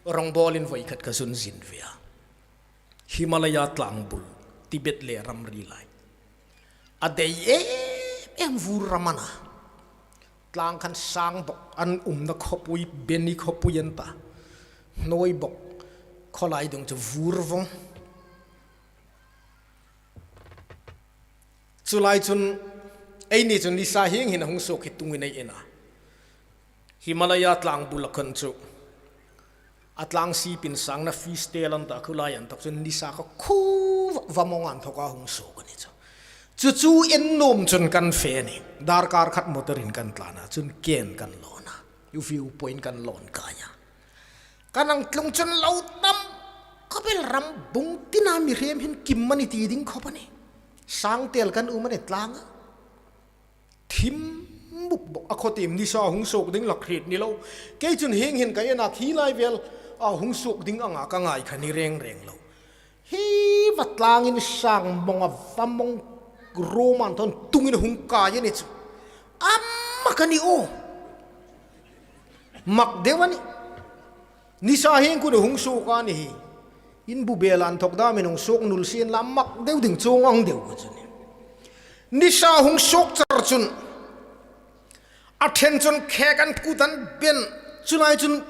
rawngbawlin voi khat ka zun zin ve a. Himalaya tlang bul, Tibet le ramri lai. A dei em em, vur ram a na. Tlang khan sang bok, an umna khawpui, Beni khawpui an ta. Hnuoi bok, khawlai dung chu vur vong. Chu lai chun, eini chun nisa hieng hin a hung suok hi tungin ei en a. Himalaya tlang bula khan chu, a tlang sipin sangna fishtail an ta, khulai an tak chun nisa kha khu va mawng an thawka hung suok a ni chu. Chu chu en nuom chun kan fe a nih. Darkar khat motor-in kan tlan a, chun ken kan lawn a. U view point kan lawn kai a. Kan hang tlung chun lo tam khawp el, ram bung tina mihriem hin kim a ni ti ding khawp a nih. Sangtel kan um a nih tlang a. Thim bup bok a, khawtiem nisa hung suok ding lak hriet ni lo. Kei chun hieng hin ka en a, khi lai vel a hung suok ding anga ka ngai kha ni reng reng lo. Hi va tlangin sang mawng a, va mawng ruom an thawn tungin hung kai a ni chu. A mak a ni aw. Mak deu a nih. Nisa hieng khu hung suok a ni hi. In bu bel an thawk damin hung suok nul sien la, mak deu ding chuong ang deu ka chu ni. Nisa hung suok char chun, a ṭhen chun khek an kut an ben, chu lai chun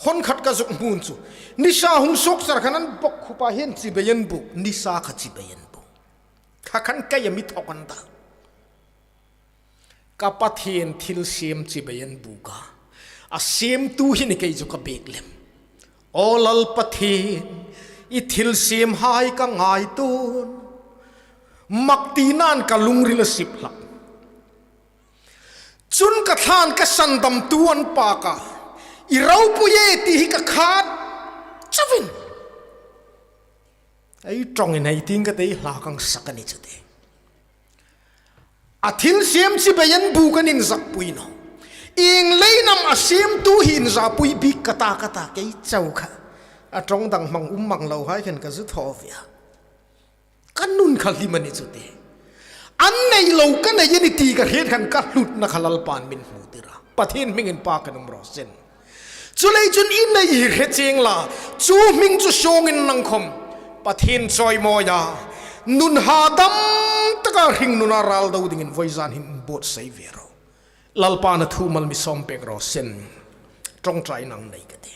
hawn khat ka zuk hmu chu. Nisa hung suok char khan an bok khup a, hieng chibai an bu, nisa kha chibai an bu. Kha khan kei a mi thawk an ta. Ka Pathien thilsiem chibai an buk a. A siemtu hi ni kei chu ka biek lem. Aw Lal Pathien, i thilsiemhai ka ngaituo. Mak tinain ka lungril a sip hlak. Chun ka thlain ka sandamtu an pâk a, "I ropui e," ti hi ka khât chauin, ei ṭawngin hei tieng ka ti, hla ka sak a ni chu ti. A thil siem chibai an bûk an inzakpui naw. Ieng leiin am a siemtu hi inzakpui bik ka ta, ka ta, kei chau kha. A ṭawng dang hmang um mang lo hai khan ka zu thaw ve a. Ka nun kha hlim a ni chu ti. An nei lo ka nei a ni ti ka hriet khan ka hlutna kha Lalpan min hmutir a. Pathien hmingin pâkin um raw seh. Chuleiin chun i nei hi hre chieng la, chu hming chu suongin nang khawm Pathien chawimawia, nun hadam taka hringnuna râl do dingin vawizan hin buotsai ve ro. Lalpan a thu mal mi sawm pek raw seh. Ṭawngṭai nang nei ka ti.